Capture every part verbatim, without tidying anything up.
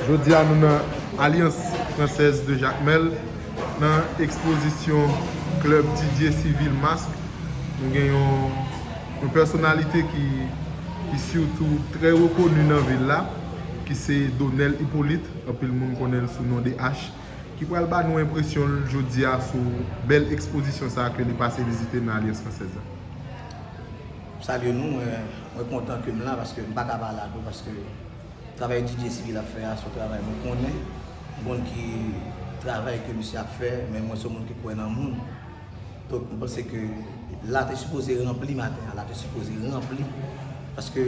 Jodi a nou nan Alliance Française de Jacmel, nan ekspozisyon klèb Didier Civil Masque. Nou gen yon, yon pèsonalite ki, ki sitou trè rekoni nan vil la, ki se Donel Hyppolite, anpil moun konnen l sou non de H, ki pral ba nou enpresyon l jodi a sou bèl ekspozisyon sa a ke li pase vizite nan Alliance Française la. Salye nou, mwen, mwen kontan ke m la paske m pa ka pa la tou paske travay Didier Civil ap fè a se yon travay mwen konnen, m konn ki travay ke misye ap fè, men mwen se yon moun ki kwè nan moun. Donk, m panse ke la te sipoze ranpli maten an, la te sipoze ranpli. Paske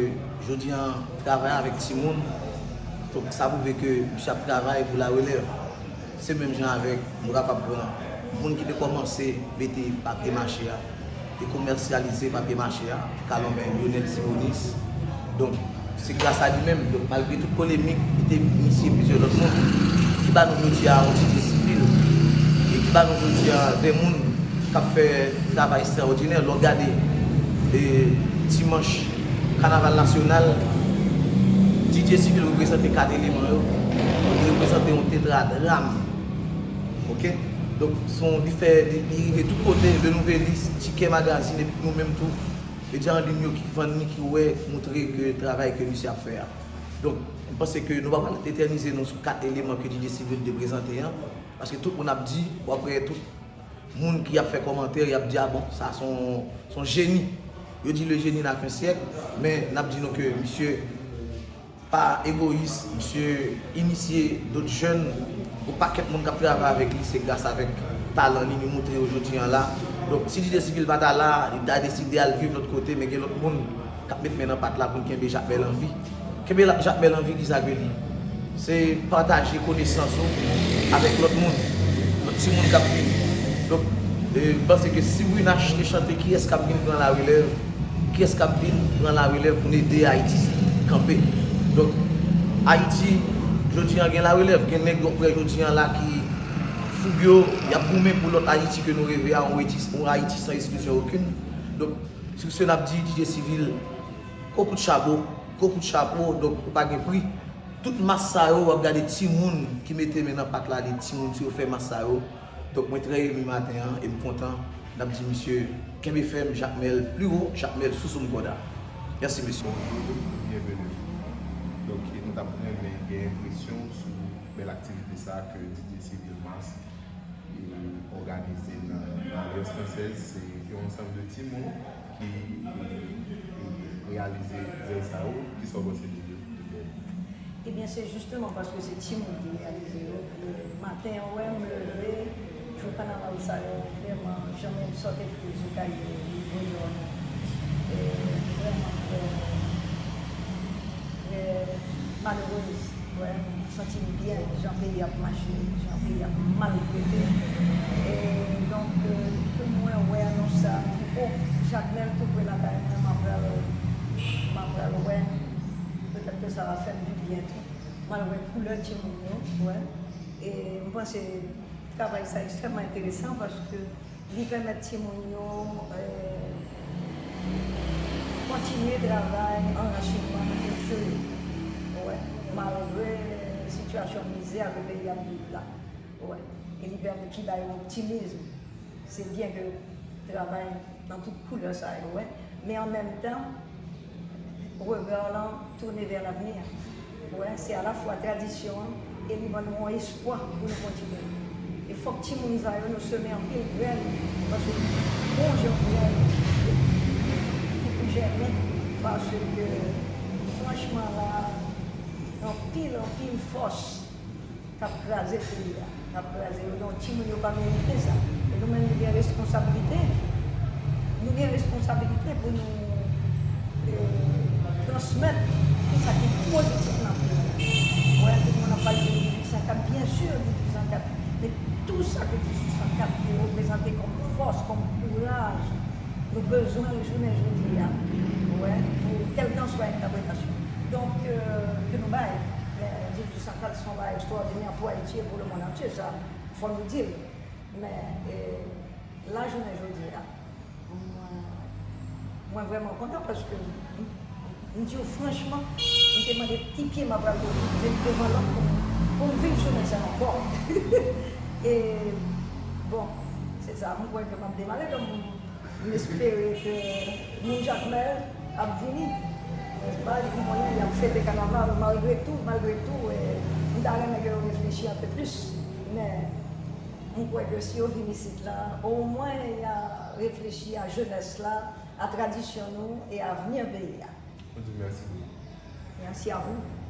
jodi an, travay avèk timoun, donk sa pwouve ke misye ap travay pou larelèv. Se menm jan avèk, nou kapab pran moun ki te kòmanse mete papye mache a, te komèsyalize papye mache a, Kalonmen Lionel Simonis. Donk, se gras a li menm. Donk, malgre tout polemik, li te inisye plizyè lòt moun ki ba nou jodi a yon Didier Civil e ki ba nou jodi a de moun k ap fè travay ekstraòdinè. Lè w gade e, dimanch, kanaval nasyonal, Didier Civil reprezante kat eleman yo, li reprezante yon tetradram. Oke? Donk, se yon, li fè, li, li rive tout kote, de nouvelis, Tikè Magazine, epi nou menm tou, medya an liy yo ki vann li, ki wè, ki montre ke travay ke misye ap fè a. Donk, m panse ke nou pa pral etènize nou sou kat eleman ke Didier Civil te prezante an, paske tout moun ap di, w ap wè tout moun ki ap fè kòmantè, y ap di, a bon, sa se yon, se yon jeni. Yo di le jeni n'a qu'un siècle, men n ap di nou ke misye pa egoyis, misye inisye dòt jèn, yon pakèt moun k ap travay avèk li, se gras avèk talan li, li montre yo jodi an la. Donk, si Didier Civil pa ta la, li ta deside al viv lòt kote, men gen lòt moun k ap met men nan pat la pou n kenbe Jakmèl an vi. Kenbe Jakmèl an vi, ki sa k vle di? Se pataje konesans ou avèk lòt moun, lòt timoun k ap vini. Donk, e, m panse ke si Winash te chante kiyès k ap vin pran larelèv, kiyès k ap vin pran larelèv pou n ede Ayiti kanpe. Donk, Ayiti, jodi an gen larelèv, gen nèg yo prè jodi an la ki foug yo, y ap goumen pou lòt Ayiti ke nou reve a, yon Ayiti, yon Ayiti san eksklizyon okenn. Donk, sou se n ap di Didier Civil, gwo kout chapo, gwo kout chapo, donk ou pa gen pri. Tout mas sa yo, w ap gade timoun ki mete men nan pat la, li timoun si yo fè mas sa yo. Donk mwen trè emi maten an e m kontan. N ap di misye kenbe fèm, Jakmèl pli wo, Jakmèl sou soum kòd a. Mèsi mesye. Bonjou, byenveni. Donk nou t ap renmen gen enpresyon sou bèl aktivite sa ke Didier Civil Masque òganize nan Alliance Française, se yon ansanm de timoun ki reyalize zèv sa yo. Kisa w panse de, de, de Ebyen, se jisteman paske se timoun ki reyalize yo. Maten an, wè, m leve, jou kanaval sa yo, vrèman, jan m sot epi sou kay yo, li voye yo nan vrèman trè, trè malerez. Wè, m santi m byen, jan peyi ap mache, jan peyi ap maltrete. E donk, pou mwen wè anons sa, m di, o, Jakmèl tou pre lakay mwen, m ap pral, m ap pral wè. Petèt ke sa va fè m di byen tou. M al wè koulè timoun yo, wè. E m panse travay sa ekstrèmman enteresan paske li pèmèt timoun yo kontinye travay anrachinman kilti yo, wè, malgre sitiyasyon mizè ke peyi ap viv la, wè. E li pèmèt, ki ba yo optimism. Se byen ke travay nan tout koulè sa yo, wè. Men an menm tan, rega w lan tounen vè lavni. Wè, se alafwa tradisyon an e li ban nou yon espwa pou nou kontinye. E fòk timoun sa yo nou semen anpil grenn, paske bon jan grenn ki pou jèmen, paske franchman la, anpil, anpil fòs k ap kraze peyi a, k ap kraze yo. Donk, timoun yo pa merite sa. E nou menm, nou gen responsablite. Nou gen responsablite pou nou e, transmèt tout sa ki pozitif nan peyi a. Wè, tout moun ap pale de dizuit san kat, byen si, dizuit san kat, men tou sa ke dizuit san kat te reprezante kòm fòs, kòm kouraj, nou bezwen l jounen jodi a. Wè, pou kèlkanswa entèpretasyon. Donk, ke nou bay, men dizuit san kat se yon bagay ekstraòdinè pou Ayiti e pou lemonn antye, sa, fò nou di l. Men, e, la jounen jodi a, mwen, mwen vrèman kontan paske m, M di w franchman, m te mande ki pye m ap pral pote devan lòt pou, pou m viv jounen sa ankò. E, bon, se sa, m kwè ke m ap demare, donk m espere ke moun Jakmèl ap vini. Nèspa, li konnen y ap fete kanaval, malgre tou, malgre tou, e, m ta renmen ke yo reflechi un peu plus. Men, m kwè ke si yo vin isit la, omwen y a reflechi a jenès la, a tradisyon nou e avni peyi a. Mwen di mèsi pou. Merci à vous.